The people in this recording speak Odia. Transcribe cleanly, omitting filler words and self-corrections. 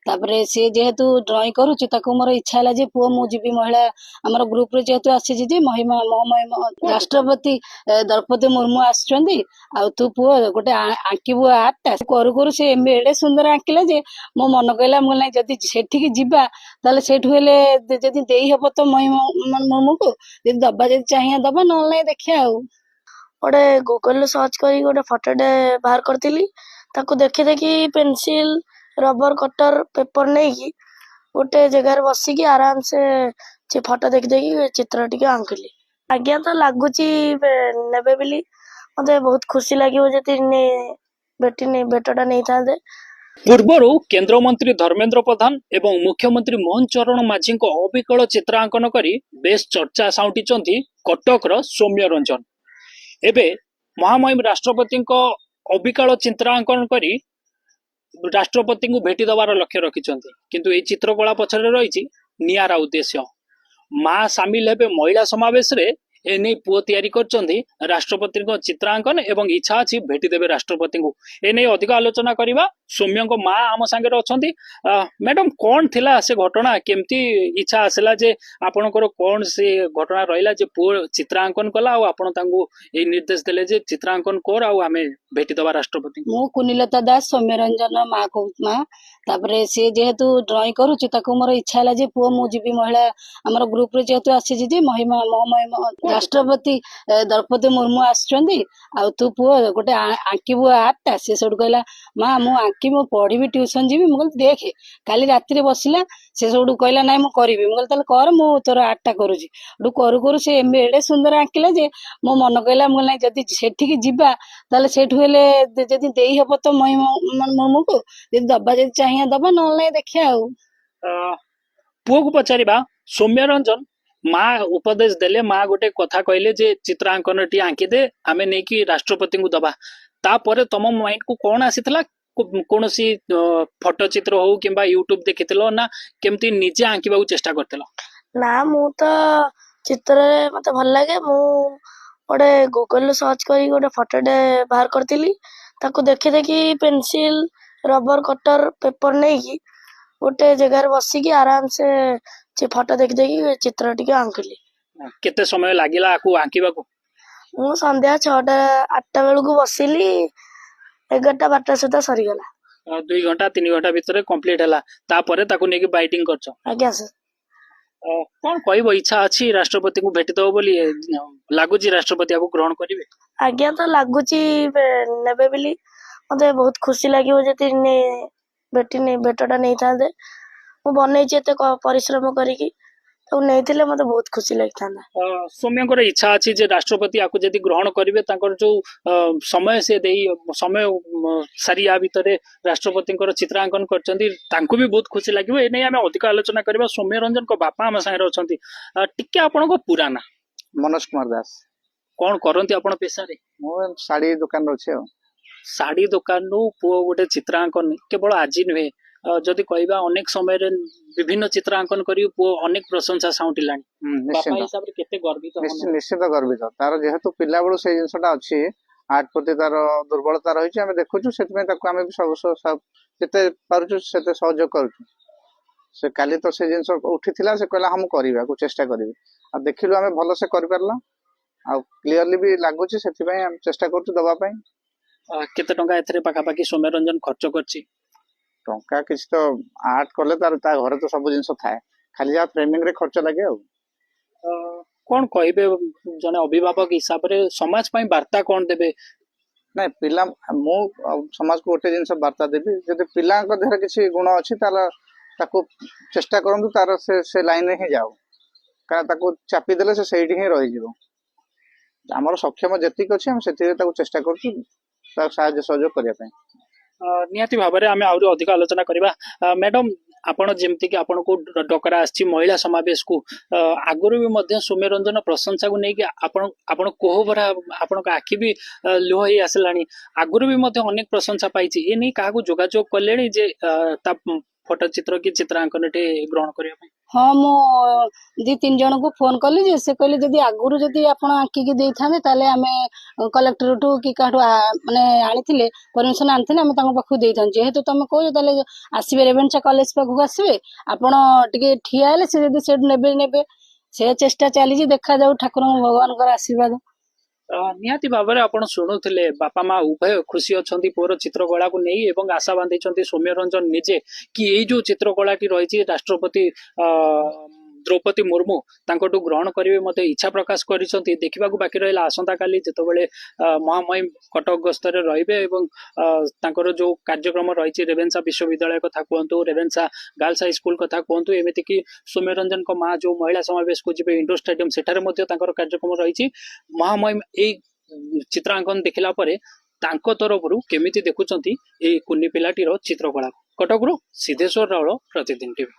ତାପରେ ସିଏ ଯେହେତୁ ଡ୍ରଇଂ କରୁଛି, ତାକୁ ମୋର ଇଚ୍ଛା ହେଲା ଯେ ପୁଅ, ମୁଁ ଯିବି ମହିଳା ଆମର ଗ୍ରୁପରେ ଯେହେତୁ ଆସିଛି ଯେ ମହିମା ମହାମହିମ ରାଷ୍ଟ୍ରପତି ଦ୍ରୌପଦୀ ମୁର୍ମୁ ଆସୁଛନ୍ତି, ଆଉ ତୁ ପୁଅ ଗୋଟେ ଆଙ୍କିବୁ ଆର୍ଟଟା। କରୁ କରୁ ସେ ଏଡ଼େ ସୁନ୍ଦର ଆଙ୍କିଲା ଯେ ମୋ ମନ କହିଲା, ମୁଁ କହିଲି, ନାଇଁ, ଯଦି ସେଠିକି ଯିବା ତାହେଲେ ସେଇଠୁ ହେଲେ ଯଦି ଦେଇ ହବ ତ ମହିମା ମୁର୍ମୁକୁ ଯଦି ଦବା, ଯଦି ଚାହିଁବା ଦବା, ନହେଲେ ନାଇଁ ଦେଖିବା ଆଉ। ଗୋଟେ ଗୁଗଲରେ ସର୍ଚ୍ଚ କରିକି ଗୋଟେ ଫଟୋଟେ ବାହାର କରିଥିଲି। ତାକୁ ଦେଖି ଦେଖି ପେନସିଲ, ରବର, କଟର, ପେପର ନେଇକି ଗୋଟେ ଜାଗାରେ ବସିକି ଆରାମସେ ସେ ଫଟୋ ଦେଖି ଦେଖି ଚିତ୍ର ଟିକେ ଆଙ୍କିଲି। ଆଜ୍ଞା, ତ ଲାଗୁଛି ନେବେ ବୋଲି। ମତେ ବହୁତ ଖୁସି ଲାଗିବ ଯଦି ଭେଟି ଭେଟଟା ନେଇଥାନ୍ତେ। ପୂର୍ବରୁ କେନ୍ଦ୍ରମନ୍ତ୍ରୀ ଧର୍ମେନ୍ଦ୍ର ପ୍ରଧାନ ଏବଂ ମୁଖ୍ୟମନ୍ତ୍ରୀ ମୋହନ ଚରଣ ମାଝୀଙ୍କ ଅବିକଳ ଚିତ୍ରାଙ୍କନ କରି ବେଶ ଚର୍ଚ୍ଚା ସାଉଁଟିଛନ୍ତି କଟକର ସୌମ୍ୟ ରଞ୍ଜନ। ଏବେ ମହାମହିମ ରାଷ୍ଟ୍ରପତିଙ୍କ ଅବିକଳ ଚିତ୍ରାଙ୍କନ କରି ରାଷ୍ଟ୍ରପତିଙ୍କୁ ଭେଟି ଦେବାର ଲକ୍ଷ୍ୟ ରଖିଛନ୍ତି। କିନ୍ତୁ ଏହି ଚିତ୍ରକଳା ପଛରେ ରହିଛି ନିଆରା ଉଦ୍ଦେଶ୍ୟ। ମା ସାମିଲ ହେବେ ମହିଳା ସମାବେଶରେ, ଏନେଇ ପୁଅ ତିଆରି କରିଛନ୍ତି ରାଷ୍ଟ୍ରପତିଙ୍କ ଚିତ୍ରାଙ୍କନ ଏବଂ ଇଚ୍ଛା ଅଛି ଭେଟି ଦେବେ ରାଷ୍ଟ୍ରପତିଙ୍କୁ। ଏନେଇ ଅଧିକ ଆଲୋଚନା କରିବା। ସୌମ୍ୟଙ୍କ ମା ଆମ ସାଙ୍ଗରେ ଅଛନ୍ତି। ମ୍ୟାଡମ, କଣ ଥିଲା ସେ ଘଟଣା? କେମିତି ଇଚ୍ଛା ଆସିଲା ଯେ ଆପଣଙ୍କର, କଣ ସେ ଘଟଣା ରହିଲା ଯେ ପୁଅ ଚିତ୍ରାଙ୍କନ କଲା ଆଉ ଆପଣ ତାଙ୍କୁ ଏଇ ନିର୍ଦ୍ଦେଶ ଦେଲେ ଯେ ଚିତ୍ରାଙ୍କନ କର ଆଉ ଆମେ ଭେଟି ଦବା ରାଷ୍ଟ୍ରପତିଙ୍କୁ? ମୁଁ କୁନିଲତା ଦାସ, ସୌମ୍ୟରଞ୍ଜନ ମା କହୁ ମା। ତାପରେ ସିଏ ଯେହେତୁ ଡ୍ରଇଂ କରୁଛି, ତାକୁ ମୋର ଇଚ୍ଛା ହେଲା ଯେ ପୁଅ, ମୁଁ ଯିବି ମହିଳା ଆମର ଗ୍ରୁପରେ ଯେହେତୁ ଆସିଛି ଯେ ମହିମା ମହାମହିମ ରାଷ୍ଟ୍ରପତି ଦ୍ରୌପଦୀ ମୁର୍ମୁ ଆସୁଛନ୍ତି, ଆଉ ତୁ ପୁଅ ଗୋଟେ ଆଙ୍କିବୁ ଆର୍ଟଟା। ସେ ସେଠୁ କହିଲା, ମା, ମୁଁ ଆଙ୍କିବି, ମୁଁ ପଢିବି, ଟ୍ୟୁସନ ଯିବି। ମୁଁ କହିଲି, ଦେଖେ। କାଲି ରାତିରେ ବସିଲା, ସେ ସେଠୁ କହିଲା, ନାଇଁ, ମୁଁ କରିବି। ମୁଁ କହିଲି, ତାହେଲେ କର, ମୁଁ ତୋର ଆର୍ଟଟା କରୁଛି। ସେଠୁ କରୁ କରୁ ସେ ଏଡ଼େ ସୁନ୍ଦର ଆଙ୍କିଲା ଯେ ମୋ ମନ କହିଲା, ମୁଁ କହିଲି, ନାଇଁ, ଯଦି ସେଠିକି ଯିବା ତାହେଲେ ସେଇଠୁ ହେଲେ ଯଦି ଦେଇ ହବ ତ ମହିମା ମୁର୍ମୁକୁ ଯଦି ଦବା, ଯଦି ଚାହିଁବା ଦବା, ନହେଲେ ନାଇଁ ଦେଖିବା ଆଉ। ପୁଅକୁ ପଚାରିବା। ସୌମ୍ୟ ରଞ୍ଜନ, ମା ଉପଦେଶ ଦେଲେ, ମା ଗୋଟେ କଥା କହିଲେ ଯେ ଚିତ୍ରାଙ୍କନଟି ଆଙ୍କିଦେ, ଆମେ ନେଇକି ରାଷ୍ଟ୍ରପତିଙ୍କୁ ଦବା। ତାପରେ ତମ ମାଇଣ୍ଡ କୁ କଣ ଆସିଥିଲା? କୌଣସି ଫଟୋ ଚିତ୍ର ହଉ କିମ୍ବା ୟୁଟ୍ୟୁବ ଦେଖିଥିଲ ନା କେମିତି ନିଜେ ଆଙ୍କିବାକୁ ଚେଷ୍ଟା କରିଥିଲ? ନା, ମୁଁ ତ ଚିତ୍ରରେ ମତେ ଭଲ ଲାଗେ। ମୁଁ ଗୋଟେ ଗୁଗଲରେ ସର୍ଚ୍ଚ କରିକି ଗୋଟେ ଫଟୋଟେ ବାହାର କରିଥିଲି। ତାକୁ ଦେଖି ଦେଖି ପେନସିଲ, ରବର, କଟର, ପେପର ନେଇକି ଗୋଟେ ଜାଗାରେ ବସିକି ଆରାମସେ ସେ ଫଟୋ ଦେଖି ଦେଖି ଚିତ୍ର ଟିକେ ଆଙ୍କିଲି। କେତେ ସମୟ ଲାଗିଲା ଆକୁ ଆଙ୍କିବାକୁ? ମୁଁ ସନ୍ଧ୍ୟା 6ଟା 8ଟା ବେଳକୁ ବସିଲି, 11ଟା 12ଟା ସୁଦ୍ଧା ସରିଗଲା। 2 ଘଣ୍ଟା 3 ଘଣ୍ଟା ଭିତରେ କମ୍ପ୍ଲିଟ ହେଲା। ତାପରେ ତାକୁ ନେଇକି ବାଇଣ୍ଡିଂ କରିଛ? ଆଜ୍ଞା ସାର୍। କଣ କହିବ? ଇଚ୍ଛା ଅଛି ରାଷ୍ଟ୍ରପତିଙ୍କୁ ଭେଟି ଦବ ବୋଲି? ଲାଗୁଛି ରାଷ୍ଟ୍ରପତି ଆକୁ ଗ୍ରହଣ କରିବେ? ଆଜ୍ଞା, ତ ଲାଗୁଛି ନେବେ ବୋଲି। ମତେ ବହୁତ ଖୁସି ଲାଗିବ ଯଦି ଭେଟି ଭେଟଟା ନେଇଥାନ୍ତେ। ମୁଁ ବନେଇଛି ଏତେ ପରିଶ୍ରମ କରିକି, ତାକୁ ନେଇଥିଲେ ମତେ ବହୁତ ଖୁସି ଲାଗିଥାନ୍ତା। ସୌମ୍ୟଙ୍କର ଇଚ୍ଛା ଅଛି ଯେ ରାଷ୍ଟ୍ରପତି ଆକୁ ଯଦି ଗ୍ରହଣ କରିବେ, ତାଙ୍କର ଯୋଉ ସମୟ ସେ ଦେଇ ସମୟ ସାରି ୟା ଭିତରେ ରାଷ୍ଟ୍ରପତିଙ୍କର ଚିତ୍ରାଙ୍କନ କରିଛନ୍ତି, ତାଙ୍କୁ ବି ବହୁତ ଖୁସି ଲାଗିବ। ଏ ନେଇ ଆମେ ଅଧିକ ଆଲୋଚନା କରିବା। ସୌମ୍ୟ ରଞ୍ଜନଙ୍କ ବାପା ଆମ ସାଙ୍ଗରେ ଅଛନ୍ତି। ଟିକେ ଆପଣଙ୍କ ପୁରା ନା? ମନୋଜ କୁମାର ଦାସ। କଣ କରନ୍ତି ଆପଣ ପେଶାରେ? ମୁଁ ଶାଢୀ ଦୋକାନରେ ଅଛି ଆଉ। ଶାଢୀ ଦୋକାନରୁ ପୁଅ ଗୋଟେ ଚିତ୍ରାଙ୍କନ, କେବଳ ଆଜି ନୁହେଁ, ଯଦି କହିବା ଅନେକ ସମୟରେ ବିଭିନ୍ନ ଚିତ୍ରାଙ୍କନ କରି ପୁଅ ଅନେକ ପ୍ରଶଂସା ସାଉଁଟିଲାଣି। ବାପା ନିଶ୍ଚିନ୍ତ। ହିସାବରେ କେତେ ଗର୍ବିତ ମନେ? ନିଶ୍ଚିତ ଗର୍ବିତ। ତାର ଯେହେତୁ ପିଲାବେଳୁ ସେଇ ଜିନିଷଟା ଅଛି, ଆର୍ଟ ପ୍ରତି ତାର ଦୁର୍ବଳତା ରହିଛି, ଆମେ ଦେଖୁଛୁ। ସେଥିପାଇଁ ତାକୁ ଆମେ ବି ସବୁ ଯେତେ ପାରୁଛୁ ସେତେ ସହଯୋଗ କରୁଛୁ। ସେ କାଲି ତ ସେ ଜିନିଷ ଉଠିଥିଲା, ସେ କହିଲା, ହଁ, ମୁଁ କରିବାକୁ ଚେଷ୍ଟା କରିବି। ଆଉ ଦେଖିଲୁ ଆମେ, ଭଲସେ କରିପାରିଲା ଆଉ କ୍ଲିୟରଲି ବି ଲାଗୁଛି। ସେଥିପାଇଁ ଆମେ ଚେଷ୍ଟା କରୁଛୁ ଦବା ପାଇଁ। କେତେ ଟଙ୍କା ଏଥିରେ ପାଖାପାଖି ସୌମ୍ୟରଞ୍ଜନ ଖର୍ଚ୍ଚ କରିଛି? ଟଙ୍କା କିଛି ତ, ଆର୍ଟ କଲେ ତାର ତା ଘରେ ତ ସବୁ ଜିନିଷ ଥାଏ, ଖାଲି ଯାହା ଫ୍ରେମିଂ ରେ ଖର୍ଚ୍ଚ ଲାଗେ ଆଉ। କଣ କହିବେ, ଜଣେ ଅଭିଭାବକ ହିସାବରେ ସମାଜ ପାଇଁ ବାର୍ତ୍ତା କଣ ଦେବେ? ନାଇଁ, ପିଲା, ମୁଁ ଆଉ ସମାଜକୁ ଗୋଟେ ଜିନିଷ ବାର୍ତ୍ତା ଦେବି, ଯଦି ପିଲାଙ୍କ ଦେହରେ କିଛି ଗୁଣ ଅଛି ତାହେଲେ ତାକୁ ଚେଷ୍ଟା କରନ୍ତୁ ତାର ସେ ସେ ଲାଇନରେ ହିଁ ଯାଉ। କାରଣ ତାକୁ ଚାପି ଦେଲେ ସେ ସେଇଠି ହିଁ ରହିଯିବ। ଆମର ସକ୍ଷମ ଯେତିକି ଅଛି, ଆମେ ସେତିକି ତାକୁ ଚେଷ୍ଟା କରୁଛୁ ତାକୁ ସାହାଯ୍ୟ ସହଯୋଗ କରିବା ପାଇଁ। ନିହାତି ଭାବରେ ଆମେ ଆହୁରି ଅଧିକ ଆଲୋଚନା କରିବା। ମ୍ୟାଡମ, ଆପଣ ଯେମିତିକି ଆପଣଙ୍କୁ ଡକରା ଆସିଛି ମହିଳା ସମାବେଶକୁ, ଆଗରୁ ବି ମଧ୍ୟ ସୌମ୍ୟରଞ୍ଜନ ପ୍ରଶଂସାକୁ ନେଇକି ଆପଣ କୋହଭରା, ଆପଣଙ୍କ ଆଖି ବି ଲୁହ ହେଇ ଆସିଲାଣି। ଆଗରୁ ବି ମଧ୍ୟ ଅନେକ ପ୍ରଶଂସା ପାଇଛି। ଏ ନେଇ କାହାକୁ ଯୋଗାଯୋଗ କଲେଣି ଯେ ତା ଫଟୋ ଚିତ୍ର କି ଚିତ୍ରାଙ୍କନଟି ଗ୍ରହଣ କରିବା ପାଇଁ? ହଁ, ମୁଁ ଦି ତିନି ଜଣଙ୍କୁ ଫୋନ କଲି ଯେ ସେ କହିଲେ, ଯଦି ଆଗରୁ ଯଦି ଆପଣ ଆଙ୍କିକି ଦେଇଥାନ୍ତେ, ତାହେଲେ ଆମେ କଲେକ୍ଟରଠୁ କି କାହାଠୁ ମାନେ ଆଣିଥିଲେ, ପରମିସନ ଆଣିଥିଲେ, ଆମେ ତାଙ୍କ ପାଖକୁ ଦେଇଥାନ୍ତୁ। ଯେହେତୁ ତମେ କହୁଛ, ତାହେଲେ ଆସିବେ, ରେଭେନ୍ସା କଲେଜ ପାଖକୁ ଆସିବେ ଆପଣ, ଟିକେ ଠିଆ ହେଲେ ସେ ଯଦି ସେଠୁ ନେବେ ନେବେ। ସେ ଚେଷ୍ଟା ଚାଲିଛି, ଦେଖାଯାଉ, ଠାକୁରଙ୍କ ଭଗବାନଙ୍କର ଆଶୀର୍ବାଦ। ନିହାତି ଭାବରେ ଆପଣ ଶୁଣୁଥିଲେ, ବାପା ମା ଉଭୟ ଖୁସି ଅଛନ୍ତି ପୁଅର ଚିତ୍ରକଳାକୁ ନେଇ ଏବଂ ଆଶା ବାନ୍ଧିଛନ୍ତି ସୌମ୍ୟ ରଞ୍ଜନ ନିଜେ କି ଏଇ ଯୋଉ ଚିତ୍ରକଳାଟି ରହିଛି, ରାଷ୍ଟ୍ରପତି ଦ୍ରୌପଦୀ ମୁର୍ମୁ ତାଙ୍କଠୁ ଗ୍ରହଣ କରିବେ ମଧ୍ୟ ଇଚ୍ଛା ପ୍ରକାଶ କରିଛନ୍ତି। ଦେଖିବାକୁ ବାକି ରହିଲା, ଆସନ୍ତାକାଲି ଯେତେବେଳେ ମହାମହିମ କଟକ ଗସ୍ତରେ ରହିବେ ଏବଂ ତାଙ୍କର ଯୋଉ କାର୍ଯ୍ୟକ୍ରମ ରହିଛି, ରେଭେନ୍ସା ବିଶ୍ୱବିଦ୍ୟାଳୟ କଥା କୁହନ୍ତୁ, ରେଭେନ୍ସା ଗାର୍ଲସ ହାଇସ୍କୁଲ କଥା କୁହନ୍ତୁ, ଏମିତିକି ସୌମ୍ୟ ରଞ୍ଜନଙ୍କ ମା ଯୋଉ ମହିଳା ସମାବେଶକୁ ଯିବେ ଇଣ୍ଡୋର ଷ୍ଟାଡିୟମ, ସେଠାରେ ମଧ୍ୟ ତାଙ୍କର କାର୍ଯ୍ୟକ୍ରମ ରହିଛି। ମହାମହିମ ଏଇ ଚିତ୍ରାଙ୍କନ ଦେଖିଲା ପରେ ତାଙ୍କ ତରଫରୁ କେମିତି ଦେଖୁଛନ୍ତି ଏଇ କୁନି ପିଲାଟିର ଚିତ୍ରକଳାକୁ? କଟକରୁ ସିଦ୍ଧେଶ୍ୱର ରାଉଳ, ପ୍ରତିଦିନ ଟିଭି।